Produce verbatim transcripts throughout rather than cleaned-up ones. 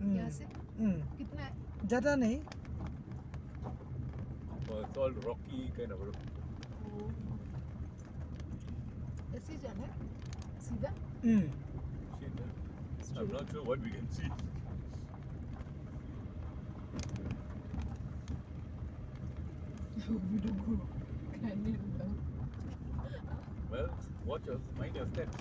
हम्म। यहाँ से? हम्म। कितना है? ज्यादा नहीं। Oh, it's all rocky kind of road. ओ। ऐसे ही जाना है? सीधा? हम्म। सीधा। I'm not sure what we can see. We don't go canyon now. Well, watch your, mind your steps.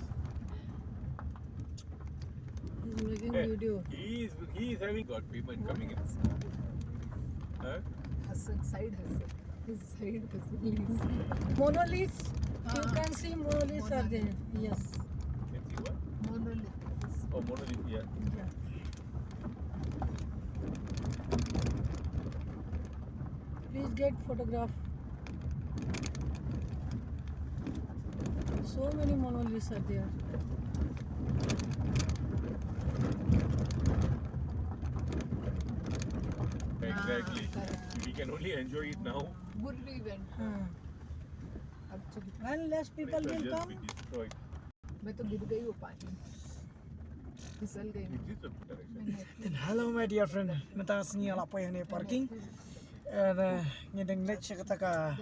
He's making video. He is, he is having got payment coming in. Huh? Hustle, side hustle. His side hustle is. Monoliths. You can see monoliths are there. Yes. Can see what? Monolith. Oh, monolith, yeah. Yeah. Please get photograph. So many monoliths are there. Exactly. Ah, correct. We can only enjoy it now. Good we went. Hmm. Actually. Unless people will come. मैं तो गिर गई वो पानी में। फिसल गई। Then hello my dear friend, mynta sngi nga la poi hangne parking. Eh, ngi dang leit sha kata ka,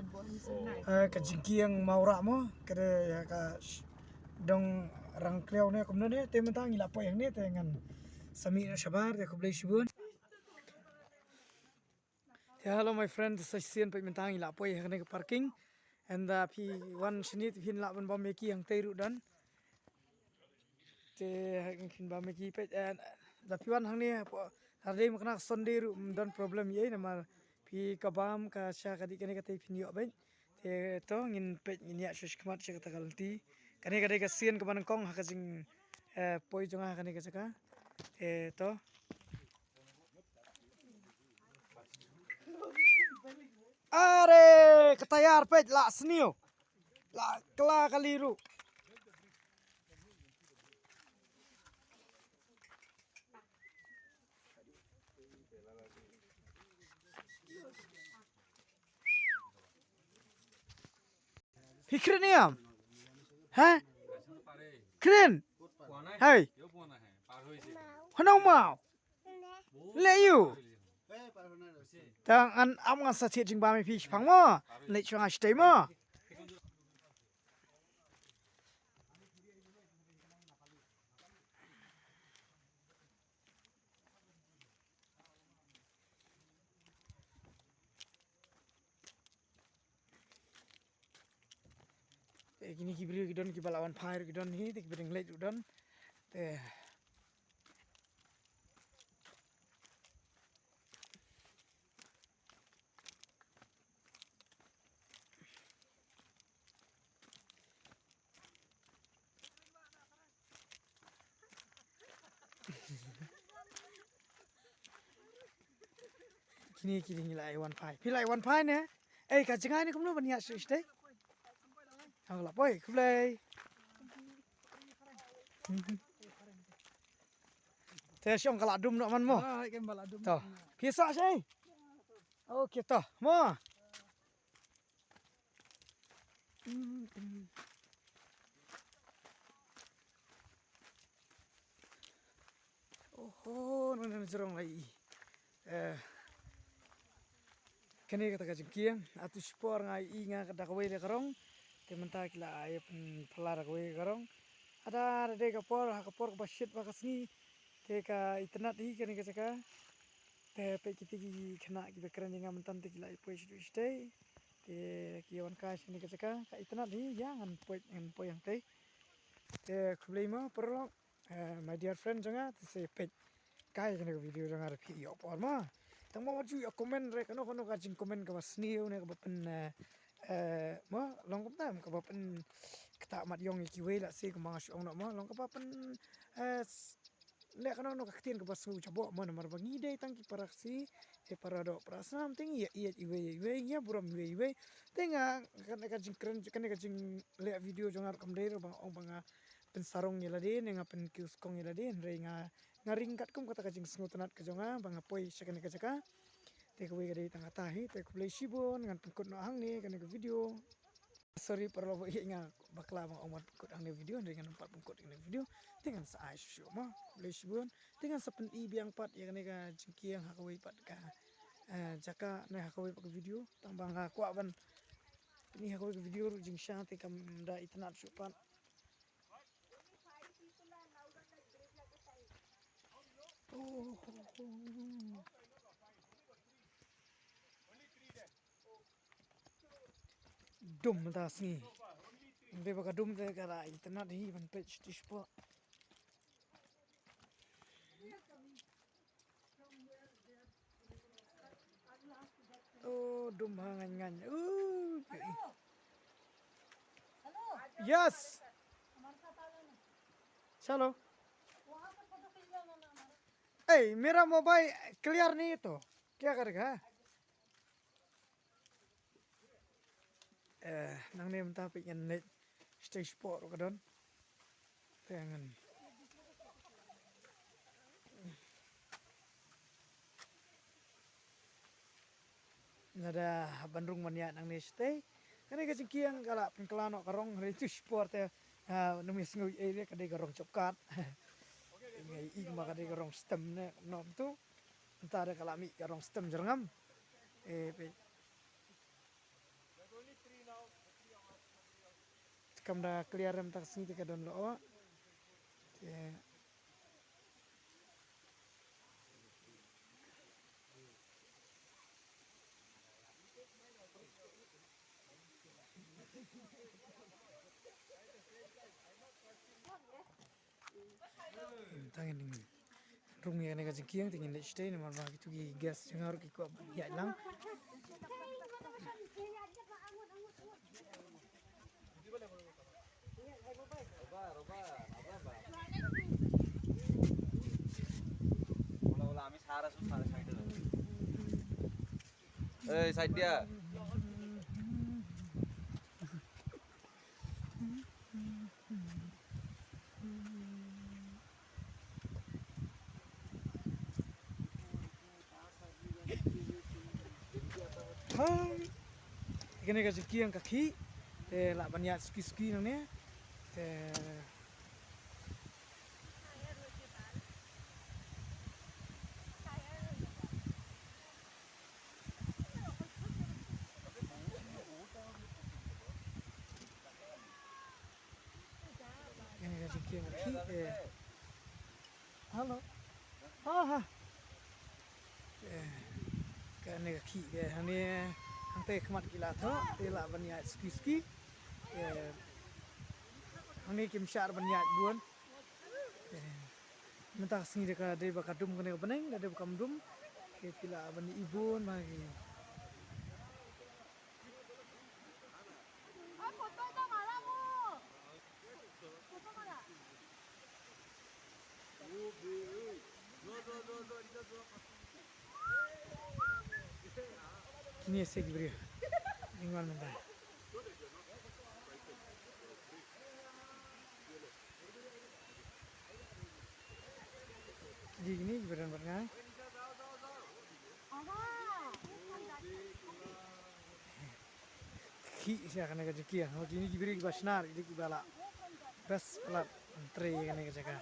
eh, ka jingkieng Mawrah mo, ka dei ka dong Rangkliaw ne kumno ne, te mynta ngi la poi hangne te ngan sa mih noh shabar, te khublei shibun. Te hello my friend, sa shisien pat mynta ngi la poi ha kane ka parking. Ynda phi wan shane te phin lah ban bam ïa ki hangtei ruh don. Te phin bam ïa ki pat, eh, da phi wan hangne, ha dei ma kane ka Sunday ruh ym don problem ei namar phi ka bam ka sha ka dih kane ka te phin ïoh beit. Te to ngin peit ngin ïa shu khmat sha kata ka lynti. Kane ka dei ka sien kaba nyngkong ha ka jing, eh, poi jong nga ha kane ka jaka. Te to. Are, ka tayar peit la sniew. La kla kali ruh. Phi kren ïam? Ha? Kren? Hei. Hano mau? Le ïu. Tang an am ngan sa thied jingbam ïa phi shipang mo. Leit shuwa nga shatei mo. Te kine ki briew ki don kiba la wan phai ruh ki don hi, te kiba dang leit ruh don. Te Kine ki dang la ai wan phai. Phi la ai wan phai ne? Ei, ka jngai ne kumno ban ïa shu shtei? Hang la poi, khublei. Te shong ka la dum noh man mo. Ah, kan ba la dum. To. Phi sa shei. Okay, to. Mo. Oho, ngan ngan jrong lai. Eh, kane kata ka jingkieng, atu shipor nga i nga ka da kawei le ka rong. Te mynta ki la ai pynphylla da kawei ka rong. Ada ada dei ka por, ha ka por kaba shit ba ka sngi. Te ka itynnad hi kane ka jaka. Te peit kiti ki khynnah kiba kren ïa nga mynta te ki la ïa poi shatei shatei. Te ki wan kai shane ka jaka. Ka itynnad hi ïa ngan poi ngan poi hangtei. Te khublei mo paralok. Eh, my dear friend jong nga, te sa peit kai kane ka video jong nga da phi ïoh por mo. Tang mo wat ju ïa comment re kano kano ka jingcomment kaba sniew ne kaba pyn, eh, eh, mo long kumta kaba pyn kata mat ïong ïa kiwei la se kumba nga shu ong noh mo long kaba pyn, eh, leh kano kano ka ktien kaba sngew jaboh mo namar ba ngi dei tang ki para Khasi, eh, para doh para snam te ngi ïa ïeit iwei ïa iwei, ngi ïa burom iwei ïa iwei. Te nga kane ka jingkren kane ka jingleh video jong nga ruh kam dei ruh ba nga ong ba nga pynsarong ïa lade ne nga pynkiew skong ïa lade hynrei nga nga ring katkum kata ka jingsngewtynnad ka jong nga ba nga poi sha kane ka jaka. Te kawei ka dei tang kata hi te khublei shibun ngan pynkut noh hangne kane ka video. Sorry paralok, ba ïa nga bakla ba nga ong ban pynkut hangne video, hynrei ngan ym pat pynkut hangne video. Te ngan sa ai shuh shuh mo, khublei shibun. Te ngan sa pyni biang pat ïa kane ka jingkieng ha kawei pat ka, eh, jaka ne ha kawei pat ka video. Tang ba nga kwah ban pyni ha kawei ka video ruh jingshisha te kam da itynnad shuh pat. Oh, oh, oh. Dum mynta sngi. Hynrei ba ka dum te ka la itynnad hi ban peit shuh shuh. Oh, dum ha ngaiñ ngaiñ. Oh, yes. Chalo. Ei, mera mobile clear nahi to. Kya karega? Eh, nangne mynta peit ngan leit stage sport ka don. Te ngan. Lada ban rung ban ïaid nangne stage. Kane ka jingkieng ka la pynkylla noh ka rong, hynrei tu sport te, ah, nym ïa sngew ei re, ka dei ka rong jop kat. Ngi i kumba ka dei ka rong stem ne, nom tu. Mynta da ka la mih ka rong stem jyrngam. Eh, peit. Te kam da clear mynta ka sngi te ka don lyoh. Te Tang ngin rung ïa kane ka jingkieng, te ngin leit shatei namar ba kitu ki guest jong nga ruh ki kwah ban ïaid lang. Ei, side dia. Hai. Kane ka jingkieng ka khih. Te lah ban ïaid suki suki nangne. Te Kane ka jingkieng ka khih, eh. Hello. Ha ha. Eh, kane ka khih, eh, hangne hangtei khmat ki la thoh, te lah ban ïaid suki suki. Eh, hangne kim shah ban ïaid bun. Eh, mynta ka sngi da ka dei ba ka dum kane ka bneng, da dei ba kam dum. Te phi lah ban ïohi bun ma ki. Kine se ki briew. Ngi wan mynta. Ki dei kine kiba don bad nga. Khih sha kane ka jaka. Kine ki briew kiba shna, ki dei kiba lah best palat ban trei kane ka jaka.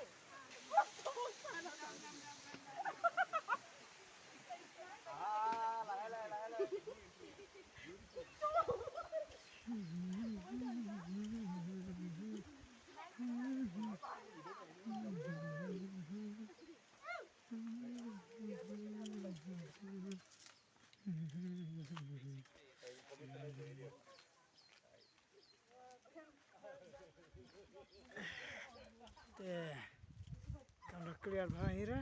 Te kam da clear bha hi ra.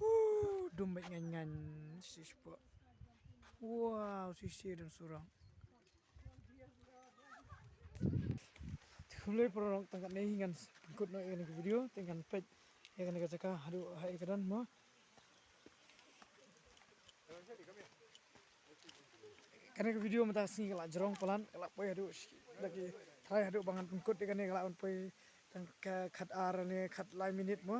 Uh, dum bad ngan ngan shisha. Wow, shisha dum surang. Te khublei paralok, tang katne hi ngan pynkut noh ïa kane ka video, te ngan peit ïa kane ka jaka haduh ha ïa ka don mo. Kane ka video mynta ka sngi ka la jrong palat, ka la poi haduh shi-, da ki trai haduh ba ngan pynkut ïa kane ka la ban poi tang ka khat ar ne khat lai minit mo.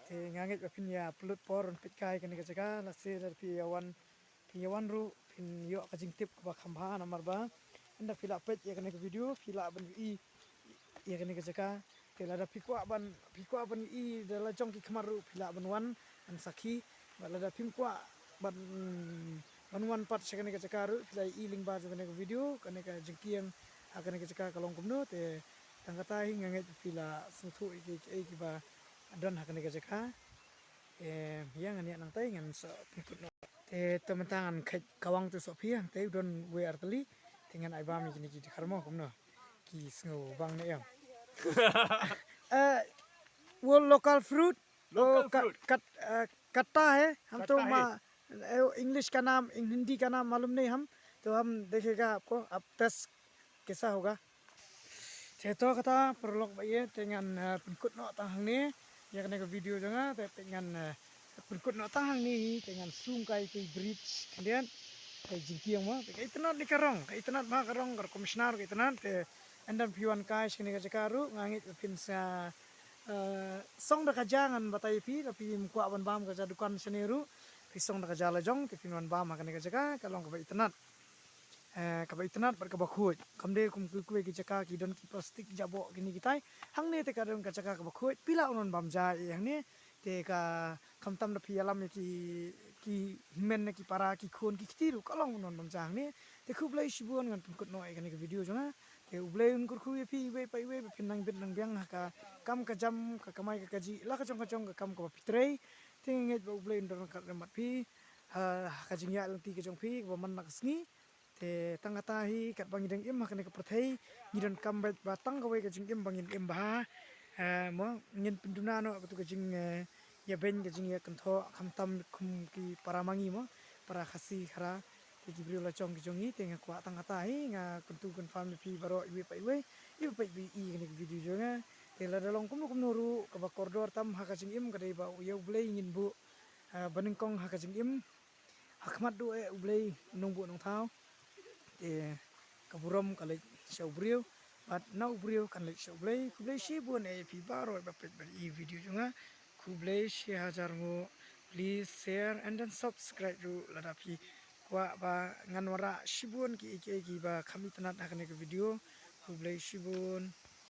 Te nga ngeit ba phin ïa pynlut por ban peit kai kane ka jaka, lehse lada phi ïa wan, phi ïa wan ruh phin ïoh ka jingtip kaba kham bha namar ba Ynda phi lah peit ïa kane ka video phi lah ban ïohi ïa kane ka jaka. Te lada phi kwah ban, phi kwah ban ïohi da la jong ki khmat ruh phi lah ban wan, ban sakhi. Bad lada phim kwah ban, ban wan pat sha kane ka jaka ruh phi lah ïohi lyngba jong kane ka video, kane ka jingkieng ha kane ka jaka ka long kumno. Te tang kata hi nga ngeit phi lah sngewthuh ïa ki, ki, kiba don ha kane ka jaka. Te ïa ngan ïa nangtai ngan sa pynkut noh. Te to mynta ngan kheit kawang tu soh phi, te u don wei ar tylli. Te ngan ai bam ïa kine ki dkhar mo kumno. Ki sngew bang ne em. Eh, वो लोकल फ्रूट, वो लोकल क- फ्रूट। कट- अ, कट्टा है, हम तो कट्टा है। मा- अ, इंग्लिश का नाम, हिंदी का नाम मालूम नहीं हम, तो हम देखेगा आपको, आप टेस्ट कैसा होगा। Te to kata paralok ba ïeit, te ngan eh, pynkut noh tang hangne ïa kane ka video jong nga. Te peit ngan eh, pynkut noh tang hangne hi, te ngan sum kai ki bridge khyndiat. Ka jingkieng mo, ka itynnad ne ka rong, ka itynnad ma ka rong, ka rukom shna ruh ka itynnad. Te ynda phi wan kai sha kane ka jaka ruh nga ngeit ba phin sa eh, song da ka ja, ngan batai ïa phi, lada phim kwah ban bam ka ja dukan shane ruh, phi song da ka ja la jong, te phin wan bam ha kane ka jaka, ka long kaba itynnad. Eh, kaba itynnad bad kaba khuid. Kam dei kum kiwei kiwei ki jaka ki don ki plastik jaboh kine kitai. Hangne te ka don ka jaka kaba khuid. Phi lah un wan bam ja ïa hangne. Te ka khamtam da phi ïalam ïa ki, ki hynmen na ki para ki khun ki kti ruh ka long un wan bam ja hangne. Te khublei shibun, ngan pynkut noh ïa kane ka video jong nga. Te U Blei un kyrkhu ïa phi iwei pa iwei ba phin nang bit nang biang ha ka kam ka jam, ka kamai ka kajih, la ka jong ka jong ka kam kaba phi trei. Te nga ngeit ba U Blei un don ryngkat ryngkat bad phi ha, ha ka jingïaid lynti ka jong phi kaba man la ka sngi. Te tang kata hi, katba ngi dang im ha kane ka pyrthei, ngi donkam beit ba tang kawei ka jingim ba ngin im bha. Eh, mo, ngin pynduna noh katu ka jing, eh, ïabeiñ, ka jingïakynthoh, khamtam kum ki para ma ngi mo, para Khasi Khara, ki, ki briew la jong ki jong ngi. Te nga kwah tang kata hi, nga kyntu kynpham ïa phi baroh iwei pa iwei, iwei pa iwei i kane ka video jong nga. Te lada long kumno kumno ruh, kaba kordor tam ha ka jingim ka dei ba ïa U Blei ngin buh eh, ba nyngkong ha ka jingim. Ha khmat duh eh U Blei Nongbuh Nongthaw. Te ka burom ka leit sha u briew, bad na u briew kan leit sha U Blei. Khublei shibun eh ïa phi baroh ba peit bad i video jong nga. Khublei shihajar nguh. Please share and then subscribe ruh lada phi kwah ba ngan wanrah shibun kiei kiei kiba kham itynnad ha kane ka video. Khublei shibun.